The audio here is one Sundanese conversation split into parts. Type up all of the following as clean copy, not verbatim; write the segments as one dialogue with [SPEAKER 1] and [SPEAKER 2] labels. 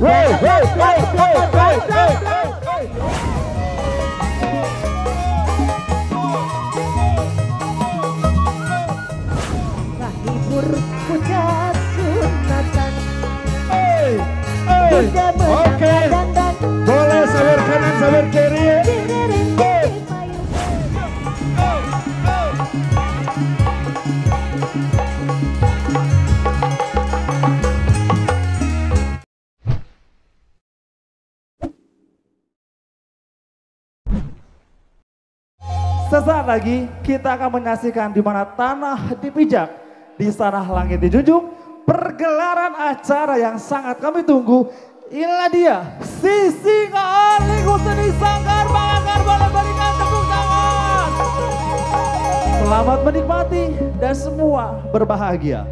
[SPEAKER 1] Wey, wey, wey, wey, wey, wey.
[SPEAKER 2] Kahibur pucat sunatan.
[SPEAKER 1] Hey, hey. Oke. Boleh sawer kanan, sawer kiri.
[SPEAKER 3] Sesaat lagi kita akan menyaksikan di mana tanah dipijak, di sana langit dijunjung, pergelaran acara yang sangat kami tunggu. Inilah dia, Sisi Ngaaliku Seni Sanggar Banggar, boleh berikan tepuk tangan. Selamat menikmati dan semua berbahagia.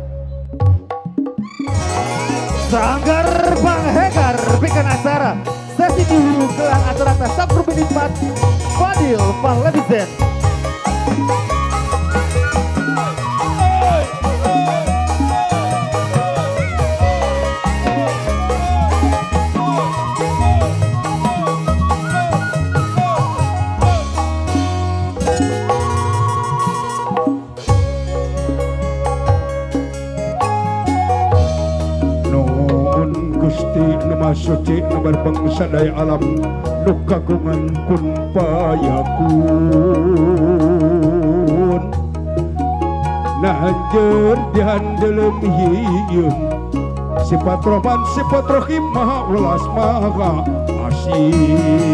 [SPEAKER 3] Sanggar Panghegar bikin acara sesi dulu gelar acara Sabtu Nikmat Fadil Fahlevizen.
[SPEAKER 4] Suci nomor bangsa daya alam nu kagungan kun payakun nahanjeun dihandelem hieum sifat rohman sifat rohim maha welas maha asih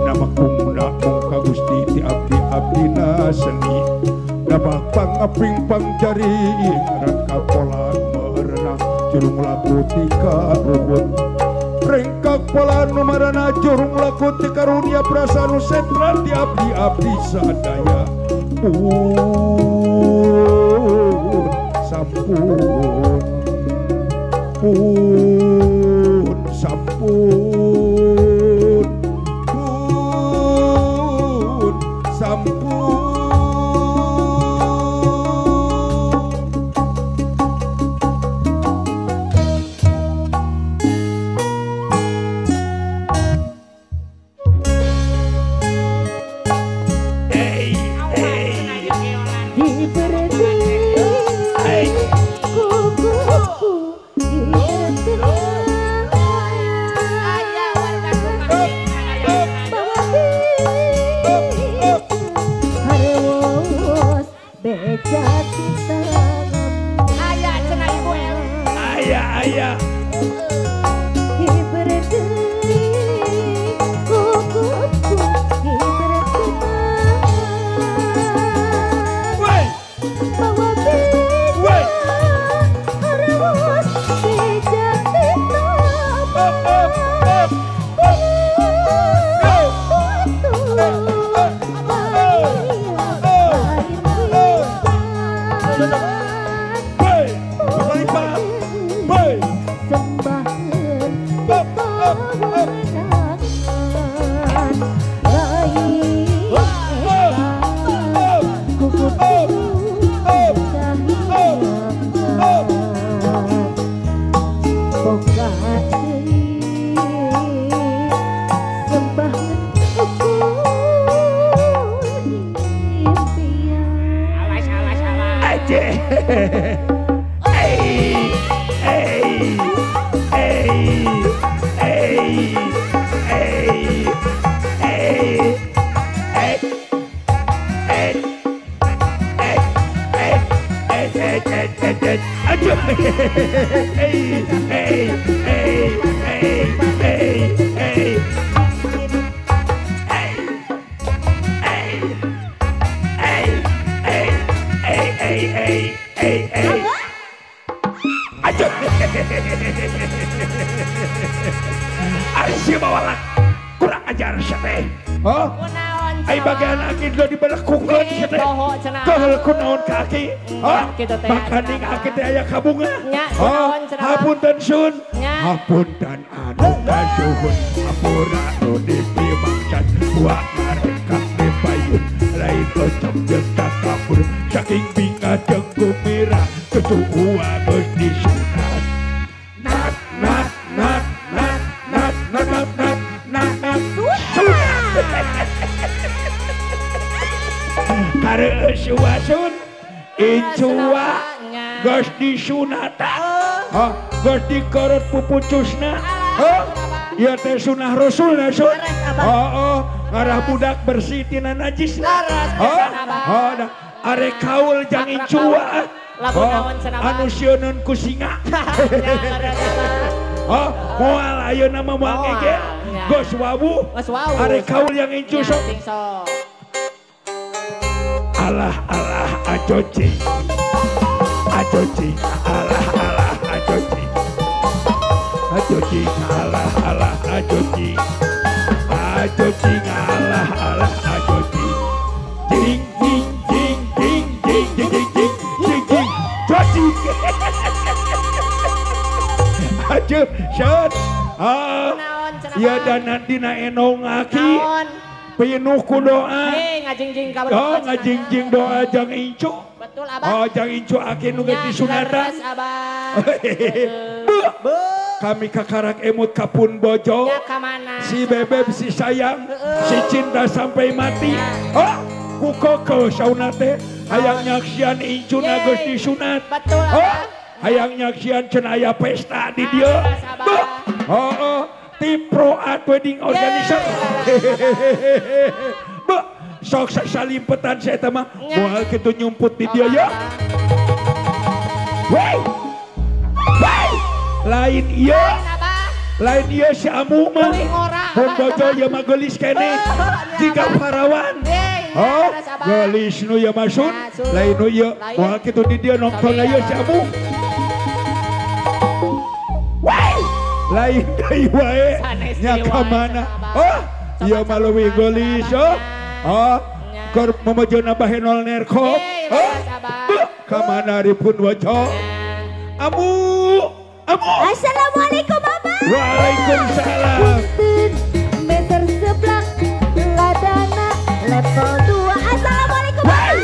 [SPEAKER 4] nama kumna mung ka Gusti ti abdi abdina seni napak pangaping pangjari rangka pola merenang jurung laku tika ruhun ringkak pola numarana jurung laku tika karunia prasanu setra di abdi abdi sadaya pun sampun pun sampun pun sampun. Makaning aki teh aya kabunga. Hapunten sun. Hapunten anu kasuhun. Hampura nu dipimaksad. Buat ngarekap di payun. Lain cocok jeung takabur. Saking bingah jeung gumira. Tutu uang geus disunat. Areus wasun incua geus disunatan. Hah, geus dikorot pupucusna. Hah, ieu teh sunah rasulna sun. Heeh, ngarah budak bersih tina najisna. Hah, hah, arek kaul jang incua. Anu sieuneun ku singa. Oh, moal ayeuna mah moal ngegel. Geus wawuh. Arek kaul yang incu sok. Alah alah acoci. Acoci alah alah acoci. Acoci alah alah acoci. Acoci alah alah acoci. Jing jing jing jing jing jing jing jing jing. Coci. Aduh, syat. Ah, ya dan nanti na enong aki. Pinuh ku doa. Oh, ngajingjing doa jang incu.
[SPEAKER 5] Betul abah.
[SPEAKER 4] Oh, jang incu aki nu geus disunatan. Bu. Kami kakarak emut kapun bojo. Si bebeb si sayang, si cinta sampai mati. Oh, ku koko sauna teh hayang nyaksian incu na geus disunat.
[SPEAKER 5] Betul abah.
[SPEAKER 4] Hayang nyaksian cenah aya pesta di dieu. Oh, oh, ti Pro Art Wedding Organizer. Be, sok salimpetan saya eta mah moal kitu nyumput di dieu ya. Wey. Wey. Lain ieu. Lain ieu si amu mah. Pun bojo ieu mah geulis keneh. Jiga parawan. Oh, geulis nu ieu mah sun. Lain nu ieu moal kitu di dieu nongton ieu si amu. Lain deui wae nya ka mana? Oh, ieu mah leuwih geulis oh. Oh, keur momojona bahenol nerkop. Oh, ka mana ripun wajo? Amu, amu.
[SPEAKER 2] Assalamualaikum Abah.
[SPEAKER 4] Waalaikumsalam.
[SPEAKER 2] Punten meter seblak ladana level 2. Assalamualaikum Abah.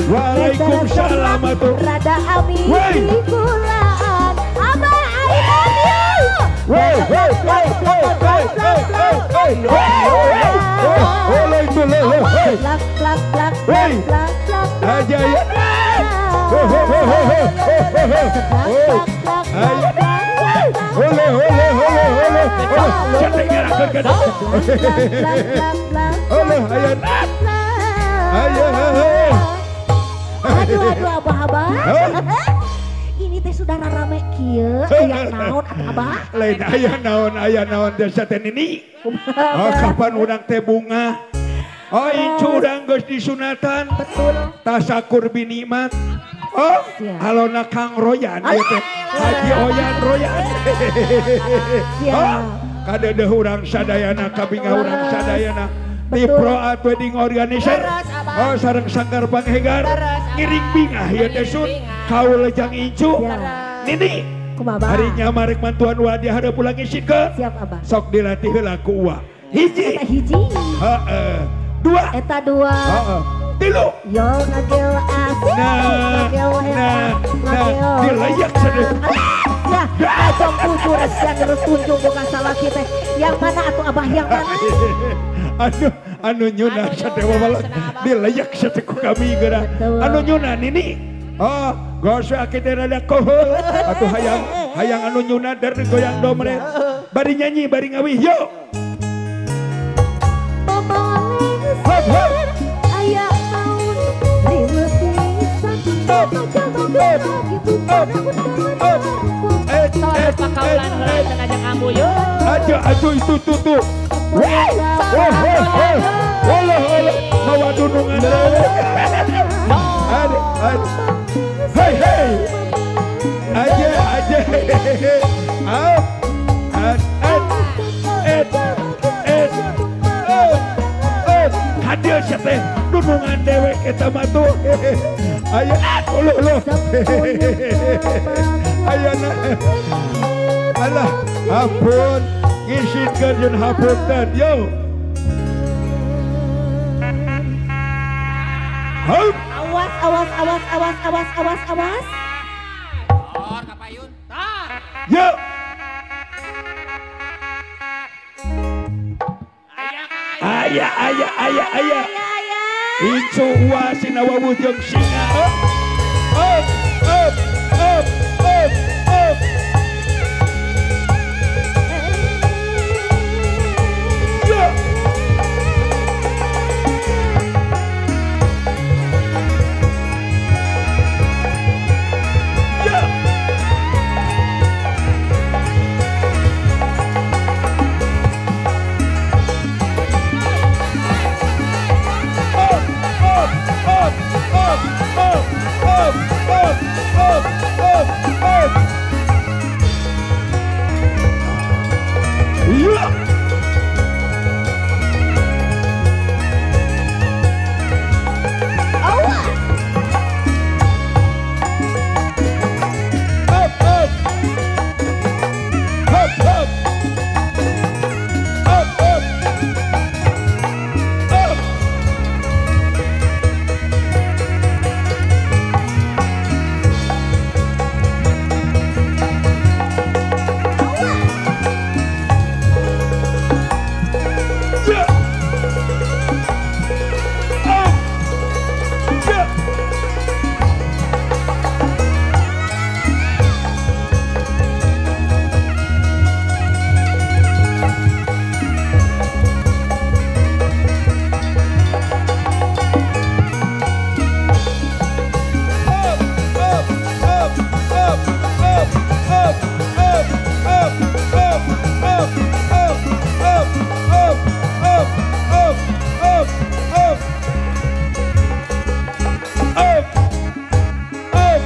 [SPEAKER 4] Waalaikumsalam atuh.
[SPEAKER 2] Rada ami kulaan. Abah I love you.
[SPEAKER 4] Wey, wey, wey, wey, wey, wey, wey, wey, wey, itu le, wey, wey, aja ya, ole, ole, ole, ole, cantik ngerakeun ka ole, aya, aya,
[SPEAKER 2] aduh, aduh, abah, abah. Ini teh sudah rame kieu, aya naon atuh abah?
[SPEAKER 4] Lain aya naon desa teh nini. Oh, kapan urang teh bunga? Oh, incu urang geus disunatan.
[SPEAKER 2] Betul.
[SPEAKER 4] Tasakur binikmat. Oh, alona Kang Royan ieu teh. Haji Oyan Royan. Oh, kadeudeung urang sadayana kabingah urang sadayana. Di Pro Art Wedding Organizer. Oh, sareng sanggar panghegar ngiring bingah ieu teh sun. Kaul jang incu. Nini. Hari nya marek mantuan wa di hareup ulang isikeun.
[SPEAKER 2] Siap abah.
[SPEAKER 4] Sok dilatih heula ku uwa. Hiji.
[SPEAKER 2] Eta hiji.
[SPEAKER 4] Heeh. Dua.
[SPEAKER 2] Eta dua.
[SPEAKER 4] Heeh. Tilu.
[SPEAKER 2] Yo ngagel asik.
[SPEAKER 4] Nah, nah, nah, dilayak sedih.
[SPEAKER 2] Ya, kacang bujur siang terus tunjung bukan salah kita. Yang mana atuh abah yang mana?
[SPEAKER 4] Aduh, anu nyuna sadewa balot. Dilayak sedih ku kami geura. Anu nyuna nini. Oh, gosok akite rada kohol. Atuh hayang hayang anu nyuna der goyang domret. Bari nyanyi, bari ngawih, yo. Hop hop.
[SPEAKER 2] Aya naon riweuh pisan.
[SPEAKER 4] Up up up up. Eh eh eh. Aja aduh itu tuh tuh. Wah, wah wah. Walah walah mawa dunungan dewe. Aduh aduh. Hey hey. Aja aja. Up at at et et up up. Hadir sia teh dunungan dewek eta mah tuh. Aya uluh uluh. Ayana. Alah, ampun. Ngisinkeun jeung hapunten yo. Hup.
[SPEAKER 2] Awas, awas, awas, awas, awas, awas, awas.
[SPEAKER 5] Tor kapayun. Tar.
[SPEAKER 4] Yo. Aya, aya, aya, aya.
[SPEAKER 2] Aya,
[SPEAKER 4] Icu wasina wawuh jeung singa. Up up up up up up. Ya. Ya. Up up up up up up up up up up. Ya.
[SPEAKER 2] Awas.
[SPEAKER 4] Up up up up up up up. Yeah. Up. Yeah. Up, up, up, up, up, up, up, up, up, up, up, up, up, up, up, up, up. Up, up.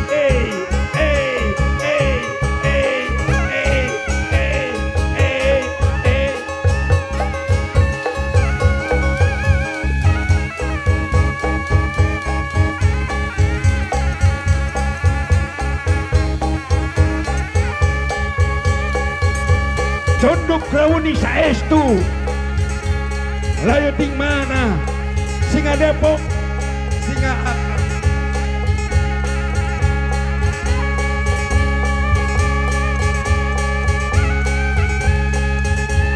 [SPEAKER 4] Hey, hey, hey, hey, hey, hey, hey, hey. Condok rauni saestu. Layu ting mana? Singa Depok, singa Akra.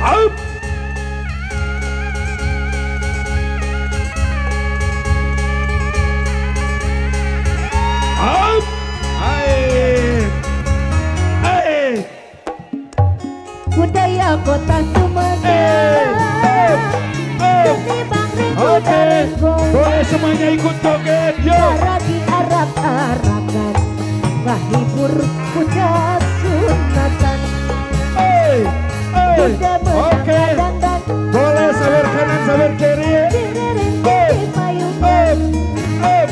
[SPEAKER 4] Up. Up. Ae. Ae.
[SPEAKER 2] Budaya kota Sumedang. Seni bangring
[SPEAKER 4] Oke, boleh semuanya ikut joget, yo.
[SPEAKER 2] Lagi arak-arakan, ngahibur budak sunatan.
[SPEAKER 4] Hey, hey, oke, boleh sawer kanan, sawer kiri. Up, up, up.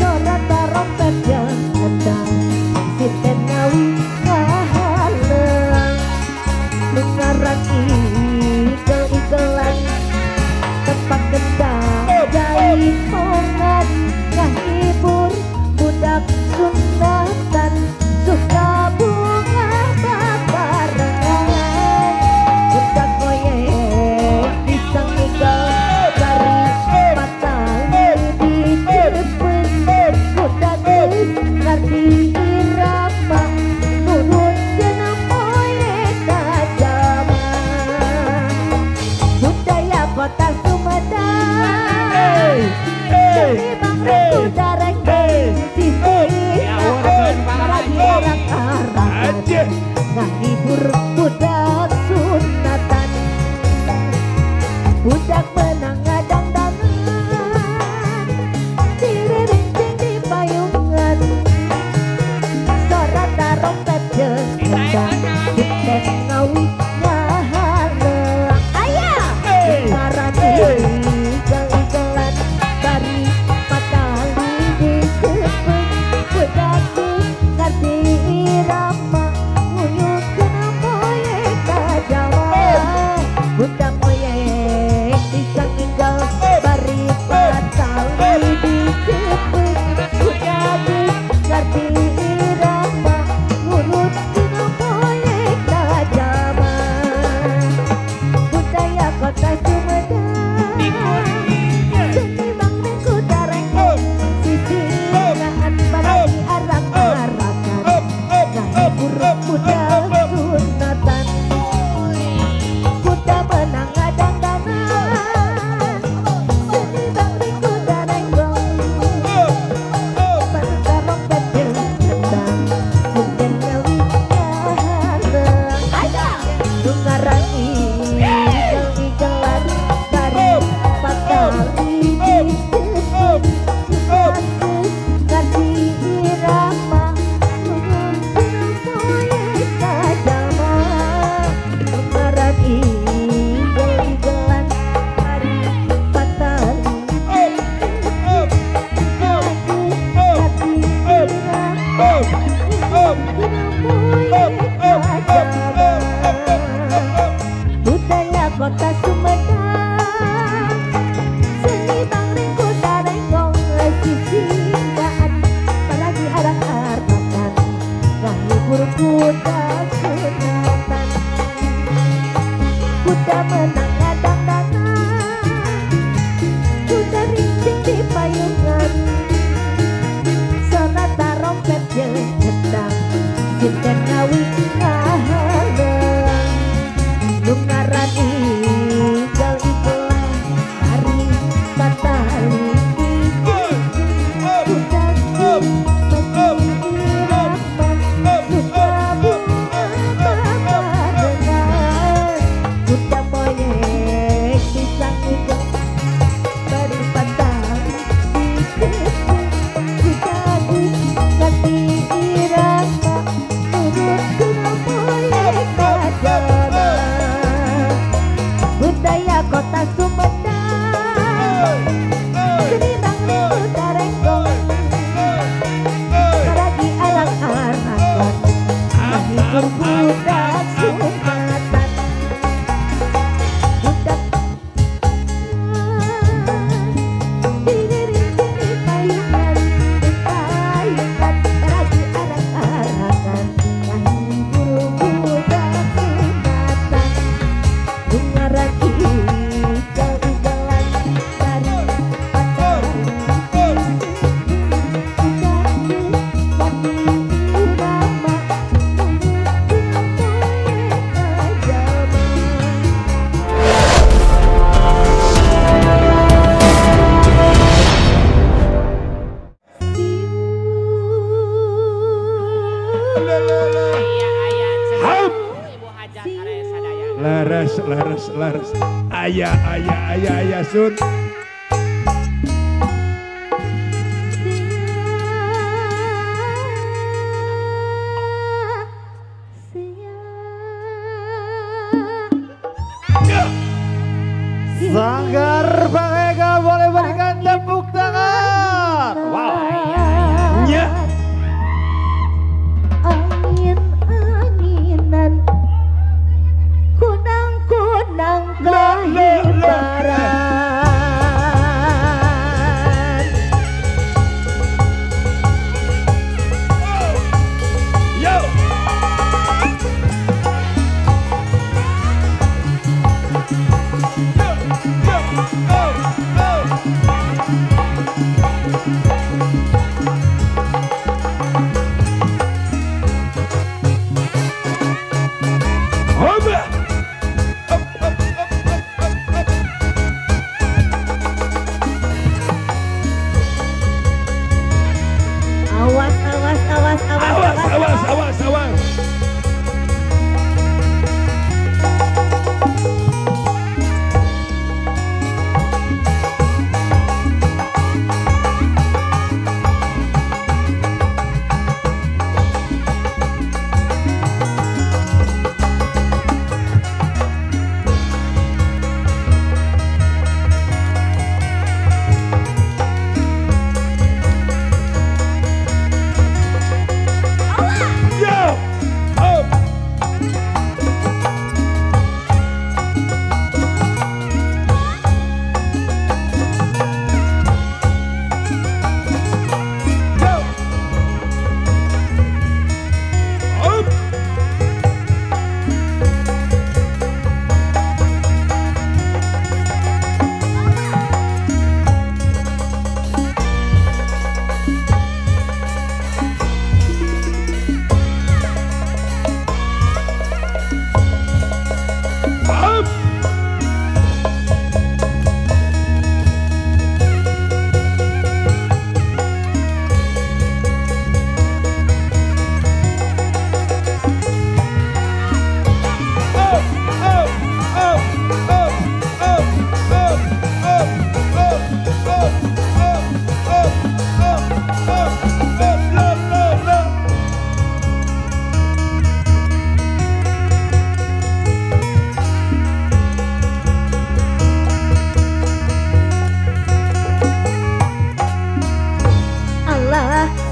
[SPEAKER 2] Sorak tarompet yang kencang, sinden ngawi ngahalang. Dengaran igel-igelan, tepak kendang jaipongan, ngahibur budak sunatan, suka bunga babarengan. Budak goyeng pisang igel, bari patali dicepet. Budak geus ngarti irama, nurutkeun poe ka jaman. Budaya kota Sumedang, seni bangring kudareng sisi lagi arak-arakan, ngahibur budak sunatan. Budak menang ngadang-dangan, diririncing di payungan, sorak tarompet jeung kendang, sinden ngawi ngahalang. Aya, ngaran igel-igelan, bari patali dicepet. Budak geus ngarti irama, nguyukeun
[SPEAKER 4] Leres leres leres. Ayah ayah ayah ayah sun.
[SPEAKER 3] Sanggar Bang Ega boleh berikan tepuk tangan. Wow.
[SPEAKER 4] Ya.
[SPEAKER 2] Angin-anginan, kunang-kunang kehibaran.
[SPEAKER 4] Yo.
[SPEAKER 2] Awas, awas, awas, awas,
[SPEAKER 4] awas, awas, awas, awas.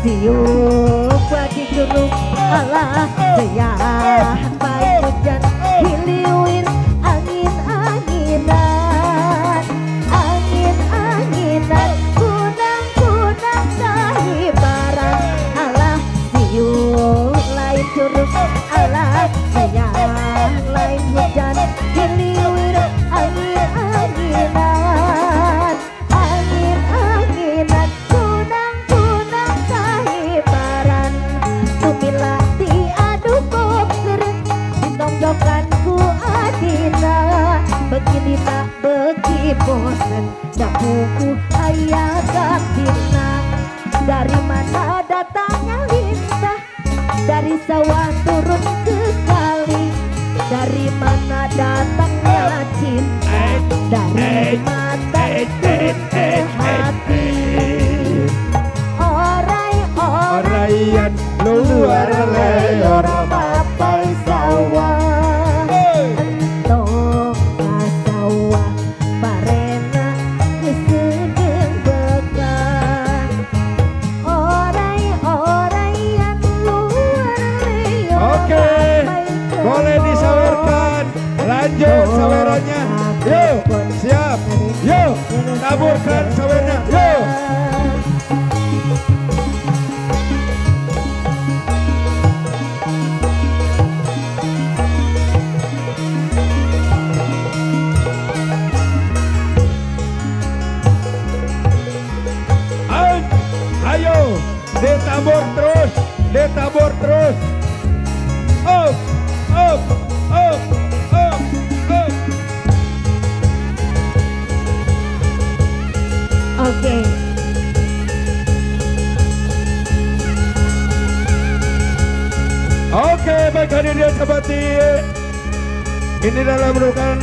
[SPEAKER 2] Siup bagi curug Allah siah baik hujan hiliwir angin-anginan angin-anginan kunang-kunang sahibaran Allah siup lain curug Allah siah lain hujan hiliwir angin-anginan angin-anginan kunang-kunang sahibaran tumila diadu boker ditongjokan ku adina begini tak beki bosen dapuku ayah katina. Dari mana datangnya lintah, dari sawah turun ke kali. Dari mana datangnya cinta, dari mata turun ke hati. Orai
[SPEAKER 4] Oraian luar leor
[SPEAKER 2] mapai sawah, entong sawah parena kesedeng bekan. Orai oraian luar leor.
[SPEAKER 4] Oke, boleh disawerkan. Lanjut sawerannya. Yuk, siap. Yuk, taburkan sawernya. Yuk. Ayo, ditabur terus, ditabur terus. Up, up, up, up, up.
[SPEAKER 2] Oke.
[SPEAKER 4] Oke, baik hadirin sahabati. Ini adalah merupakan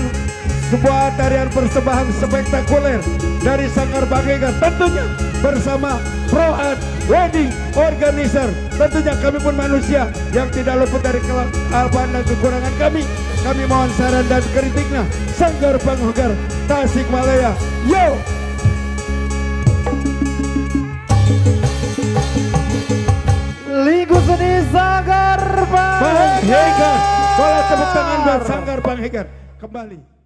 [SPEAKER 4] sebuah tarian persembahan spektakuler dari Sanggar Panghegar, tentunya bersama Pro Art Wedding Organizer. Tentunya kami pun manusia yang tidak luput dari kelemahan dan kekurangan kami. Kami mohon saran dan kritiknya. Sanggar Panghegar Tasikmalaya. Yo!
[SPEAKER 3] Ligu Seni Sanggar
[SPEAKER 4] Panghegar. Boleh tepuk tangan buat Sanggar Panghegar. Kembali.